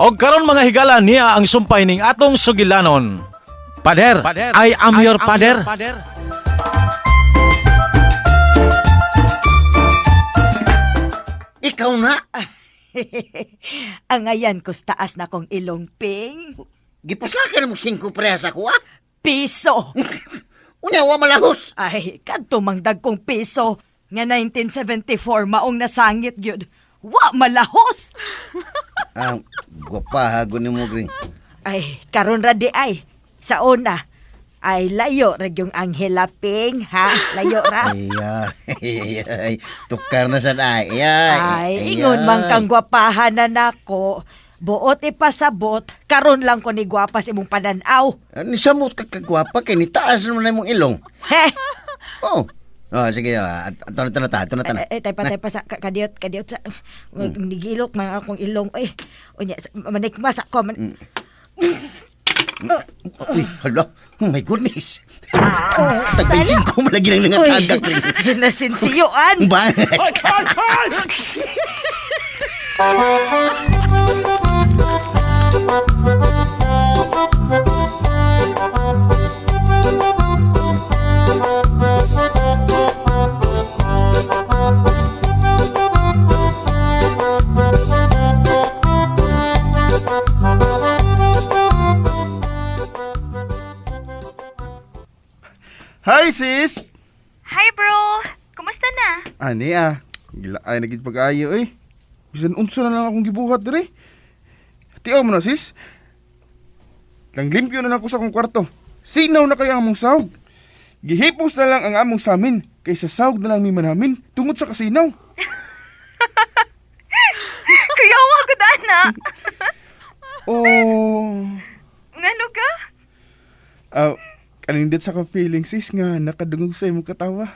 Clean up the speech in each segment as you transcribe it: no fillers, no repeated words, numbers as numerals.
Og karon, mga higala, niya ang sumpay ning atong sugilanon. Pader, I am your pader. Ikaw na. Ang ayan ko sa taas na kong ilong, Ping. Gipaslakan mo singko prehas ako, ah. Piso! Unya, wa malahos. Ay, kadto mang dagkong piso. Nga 1974 maong nasangit gyud. Wa malahos! Ah, gwapa hago ni mo, Green. Ay, karon ra di ay. Sa una, ay layo ra yung Angela, Ping, ha? Layo ra. Ay, ay, ay, tukar na sad ay. Ay, Ay, ingon man kang gwapahan na nako. Buot ipasabot, karon lang ko ni gwapa sa imong pananaw. Ni samot ka kagwapa kay ni taas naman na imong ilong. He! Oh. Oh, sige, ah, ato na ta na ta, ato na ta na. Eh, eh, tay pa sa kadiyot, kadiyot sa nigilok mga akong ilong. Ay, unya manikmas ako. Man, Uy, hala. Oh my goodness. Tagpansin ko malagi ng nangatagak rin. Nasinsiyuan. Bangas ka. Hi, sis! Hi, bro! Kumusta na? Ani ah, gilaay na gid pag-ayo eh. Bisan unsa na lang akong gibuhat dire. Tiaw mo na, sis. Lang limpyo na lang ako sa akong kwarto. Sinaw na kaya ang among sahog. Gihipos na lang ang among samin kaysa sahog na lang mi manamin tungod sa kasinaw. Kuyawa ko na. Oh. Ngano ka? Ah, kanindot sa akong feeling, sis, nga nakadungog sa imong katawa.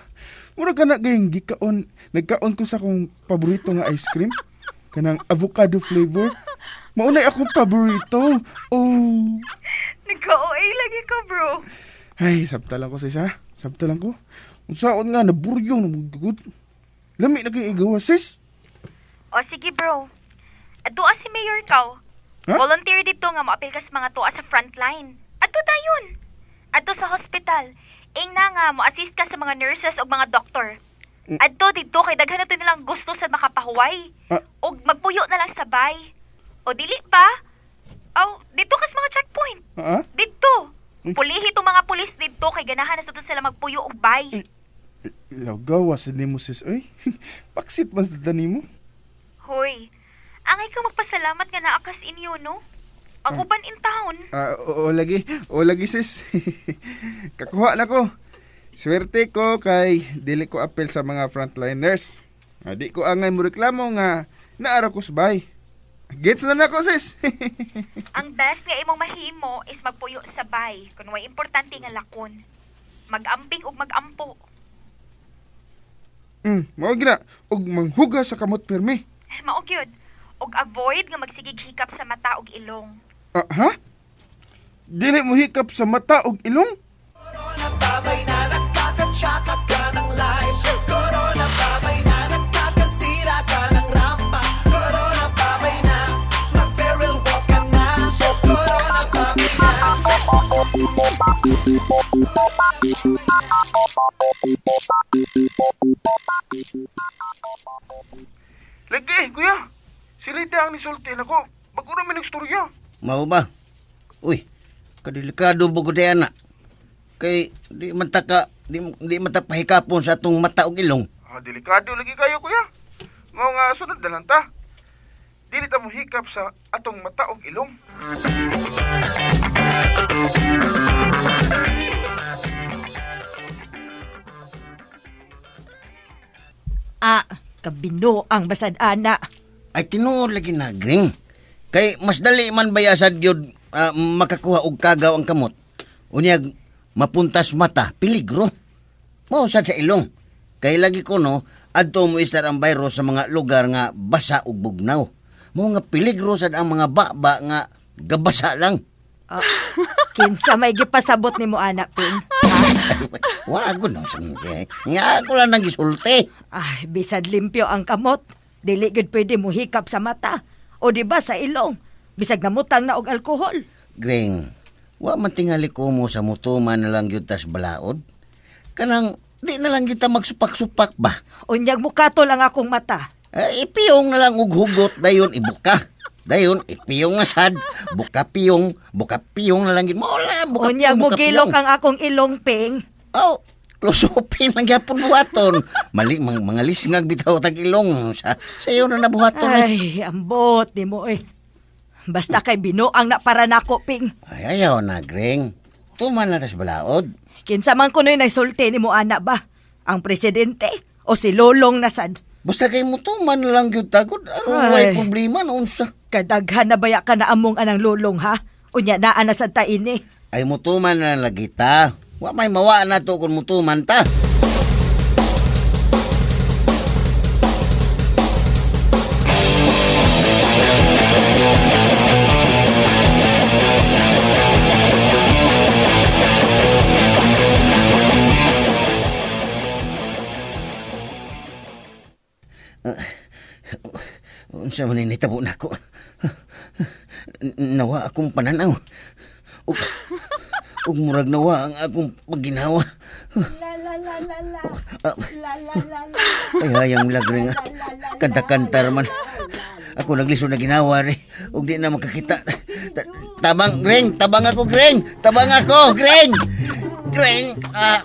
Mura ka na gayong gikaon, nagkaon ko sa akong paborito nga ice cream. Kanang avocado flavor. Maunay akong paborito. Oh. Nagka-OA lagi ko, bro. Ay, sabta lang ko, sis, ha? Sabta lang ko. Unsaon nga, naburyong na magugod. Lami na kayo igawa, sis. O sige, bro. Adtua si Mayor kaw. Ha? Volunteer dito nga moapil kas mga tuwa sa frontline. Adto dayon. Adto sa hospital. Ing na nga mo-assist ka sa mga nurses ug mga doktor. Adto didto kay daghan na to nilang gusto sa makapahuway. Ah. Og magpuyo na lang sabay. O dili pa. Aw, dito kas mga checkpoint. Ha? Didto. Uy. Pulihi to mga pulis didto kay ganahan na sa to sila magpuyo og bay. Lagawa sa nimo, sis, oy. Paksit man sa nimo. Hoy, angay ka magpasalamat nga naa kas inyo, no? Ang uban in town. Ah, oo lagi. Oo lagi, sis. Kakuha na ko. Swerte ko kay dili ko apel sa mga frontliners. Ah, di ko angay mo reklamo nga naara ko sabay. Gets na nako, sis. Ang best nga imong mahimo is magpuyo sa bay kung way importante nga lakon. Magamping ug magampo. Mao gina og manghuga sa kamot pirmi. Mao gyud. Ug avoid nga magsigig hikap sa mata ug ilong. Ah, ha? Dili mo hikap sa mata og ilong? Babay na nagkakatsaka ka ng life. Corona, babay na nagkakasira ka ng rampa. Corona, babay na mag-viral walk ka na. Corona, babay na. Lagi, kuya. Silita ang nisulti nako. Bago na may nagstorya. Mao ba? Uy, kadelikado bugod ana. Kay di man ta ka di man ta pahikapon sa atong mata ug ilong. Ah, delikado lagi kayo, kuya. Mao nga sunod na lang ta. Dili ta mo hikap sa atong mata og ilong. Ah, kabinuang basad ana. Ay tinuod lagi na, Gring. Kay mas dali man bayasad gyud ah, makakuha og kagaw ang kamot. Unyag mapuntas mata, peligro. Mao sad sa ilong. Kay lagi ko no, adto mo istar ang virus sa mga lugar nga basa ug bugnaw. Mao nga peligro sad ang mga baba nga gabasa lang. Ah, kinsa may gipasabot nimo ana, Ping? Wa ko no sa nga ako lang nagisulti. Ay, bisad limpyo ang kamot. Dili gud pwede mo hikap sa mata. O di ba sa ilong? Bisag namutang na og alkohol. Greng, wa man tingali ko mo sa mutuman na lang gyud tas balaod. Kanang di na lang gyud ta magsupak-supak ba? Unyag mukatol ang akong mata. Eh, ipiyong na lang og hugot dayon ibuka. Dayon ipiyong na sad, buka piyong, buka piyong na lang gyud mo la, buka Unyag piyong, buka mugilok piyong. ang akong ilong, Ping. Oh, lusopin lang gyapon buhaton. Mali mga lisngag bitaw tag ilong sa sayo na nabuhaton eh. Ay, ambot ni mo eh. Basta kay binuang na para nako, Ping. Ay, ayaw na, Greng. Tuman na tas balaod. Kinsa man kuno'y naisulti ni mo ana ba? Ang presidente o si Lolong nasad? Basta kay mo tuman na lang gyud tagod. Ano Ay. way problema noon sa? Kadaghan na baya ka na among anang lolong ha? Unya naa na sad ta ini. Ay mutuman na lang lagi ta. Wa may mawa na to kung mutuman ta. Unsa man ni nitabo nako? Nawa akong pananaw. Ug, ug murag nawa ang akong pagginawa. La la la la la. La la la la. Ay hayang lagring kanta-kantar man. Ako naglisod na ginawa rin. Ug di na makakita. Tabang, Greng! Tabang ako, Greng! Tabang ako, Greng! Greng! Ah,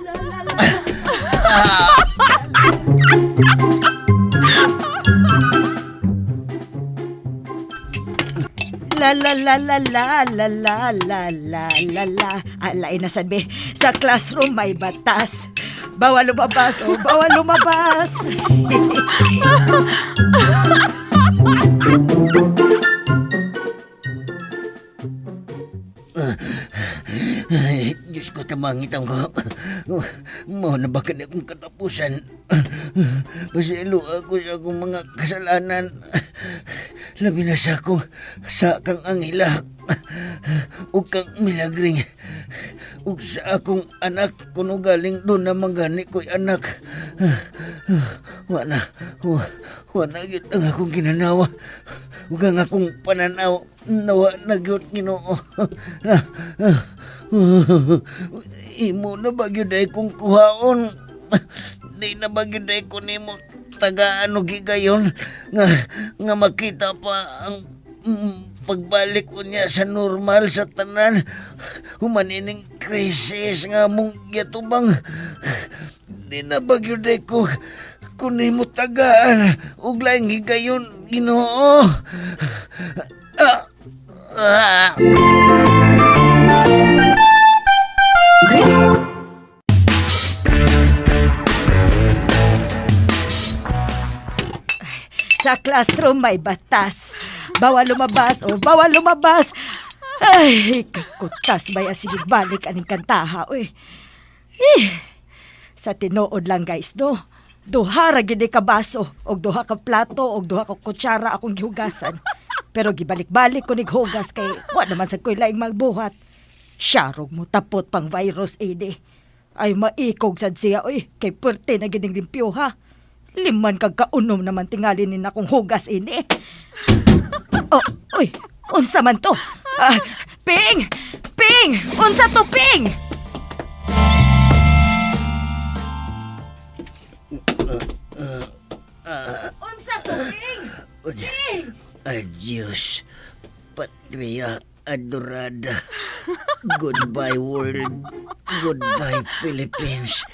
La la la la la la la la la la la. Alay na sad be. Sa classroom may batas. Bawal lumabas o bawal lumabas. Ay, Diyos ko, tabang itang ko. Mao na ba kani akong katapusan? Paselo ako sa akong mga kasalanan. Labi na sa akong sa kang Angela. Ug kang Milagring. Ug sa akong anak, kuno galing doon na manggani ko'y anak. Wa na, wa na gyud ang akong ginanawa. Ug ang akong pananaw, nawa na gyud Ginoo. Imo na ba gyud ay kong kuhaon? Di na ba gyud ay ko nimo tagaan og higayon nga nga makita pa ang pagbalik ko niya sa normal sa tanan human ining krisis nga mong giatubang. Di na ba gyud ay ko kun nimo tagaan og laing higayon, Ginoo? Ah, ah. Sa classroom may batas. Bawal lumabas o bawal lumabas. Ay, kakutas baya sige balik aning kantaha oy. Eh, sa tinuod lang guys no. Duha ra gid ni ka baso og duha ka plato og duha ka kutsara akong gihugasan. Pero gibalik-balik ko nighugas kay wa naman sa koy laing magbuhat. Siyarog mo tapot pang virus ini. Ay maikog sad siya oy kay perte na gining limpyo ha. Liman kag kaunom naman tingali ni nakong hugas ini. Oh, uy, unsa man to? Ah, Ping! Ping! Unsa to, Ping? Unsa to, Ping? Ping! Adios, Patria Adorada. Goodbye, world. Goodbye, Philippines.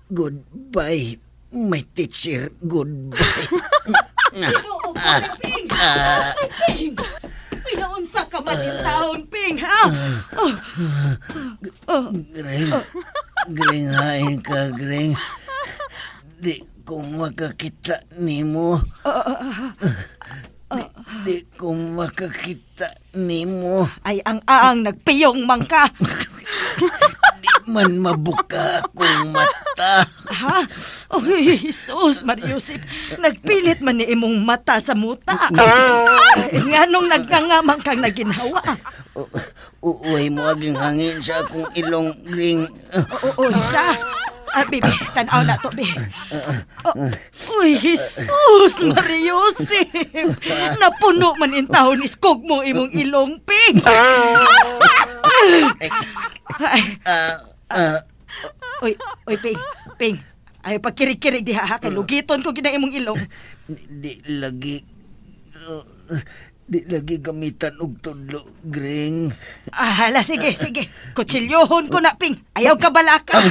Goodbye, my teacher. Goodbye. Ginoo ko na, Ping! Ay, Ping! Uy, naunsa ka man in taon, Ping, ha? Oh, oh, Greng, Greng, hain ka, Greng. Di ko makakita nimo. Di ko makakita nimo. Ay, ang aang nagpiyong man ka. Di man mabuka akong mata. Ha? Uy, Jesus, Mariusip. Nagpilit man ni imong mata sa muta. Ay, nganong nagngangamang kang naginhawa? Uy mo aging hangin sa akong ilong, Greng. Oo, isa. Ah, bibi, tanaw na to, bi. Oh, uy, Jesus, Maria Joseph. Napuno man in taon iskog mo imong ilong, Ping. Ay, uy, uy, Ping, Ping. Ay, pagkirig-kirig diha, ha? Kay lugiton ko gina imong ilong. Di lagi di lagi gamitan og tudlo, Gring. Ah, hala, sige, sige. Kutsilyohon ko na, Ping. Ayaw ka balaka.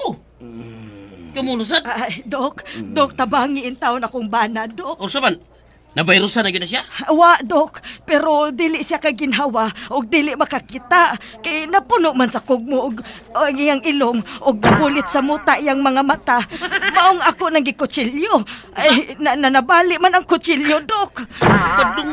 Oh. Kamuno sad? Ay, Dok, Dok, tabangi in taon akong bana, Dok. Unsa man? Na-virusan na gyud na siya? Wa, Dok, pero dili siya kaginhawa og dili makakita. Kay napuno man sa kugmo og ang iyang ilong og nabulit sa muta iyang mga mata. Maong ako nang gikutsilyo. Ay, na, na, nabali man ang kutsilyo, Dok. Kabadlong.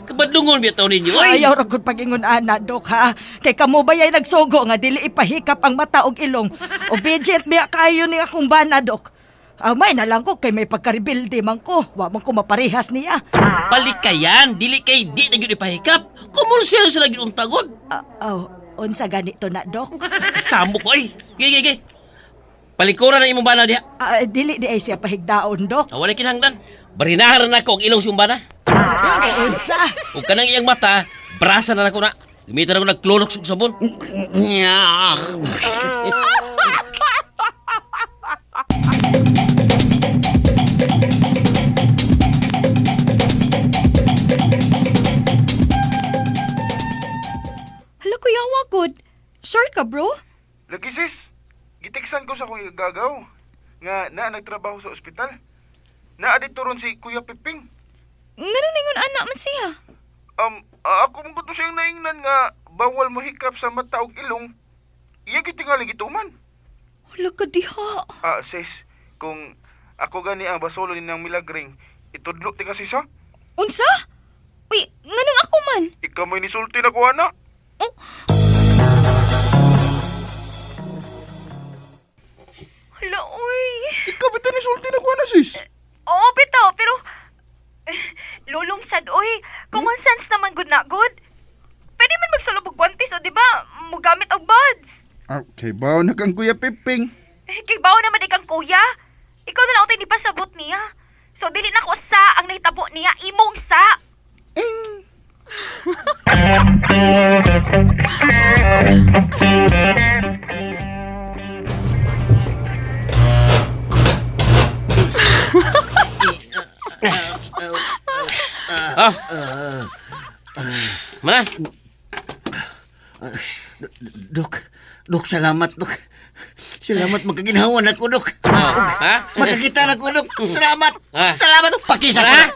Kabadlungon biya taon ninyo. Oy. Ayaw ra gud pagingon ana, Dok, ha. Kay kamo ba yay nagsugo nga dili ipahikap ang mata og ilong. Obedient biya kayo ni akong bana, Dok. Amay na lang ko kay may pagkarebelde man ko. Wa man ko maparehas niya. Palikayan, dili kay di na gyud ipahikap. Common sense lang gyud untagod. Ah, oh, unsa ganito na, Dok? Samok oy. Gay gay gay. Palikuran na imong bana diha. Ah, dili di ay siya pahigdaon, Dok. Ah, wala kinahanglan. Barinahan na ako ang ilong siyong bana. Ah, unsa? Ug kanang iyang mata, brasa na nako na. Gamitan ako nag Clorox ug sabon. Hala, Kuya Wagod. Sure ka, bro? Lagi sis, gitiksan ko sa akong igagaw nga naa nagtrabaho sa ospital. Naa dito ron si Kuya Piping. Ngano ningon anak man siya? Ako mong gusto siyang naingnan nga bawal mo hikap sa mata og ilong. Iya gitingali gituman. Hala ka diha. Ah, sis, kung ako gani ang basolo ni ng milagring, itudlo ti kasi sa. Unsa? Uy, nganong ako man? Ikaw mo'y nisulti na ko, ana. Oh. Hala, uy. Ikaw ba nisulti na ko, ana, sis? Oo, bitaw, pero... Lulong sad, oy. Common sense naman good na good. Pwede man magsulub og guantes, o di ba? Mugamit og buds. Okay, bawo na kang Kuya Piping. Eh, kay bawo naman ikang kuya. Ikaw na lang ang di pa sabot niya. So, dili na ko sa ang nahitabo niya, imong sa. Ah. Mana? Dok, Dok, salamat, Dok. Salamat, magkaginhawa na ko, Dok. Ah, ha? Makakita na ko, Dok. Salamat. Ah. Salamat, Dok. Pakisa ko Ah? na.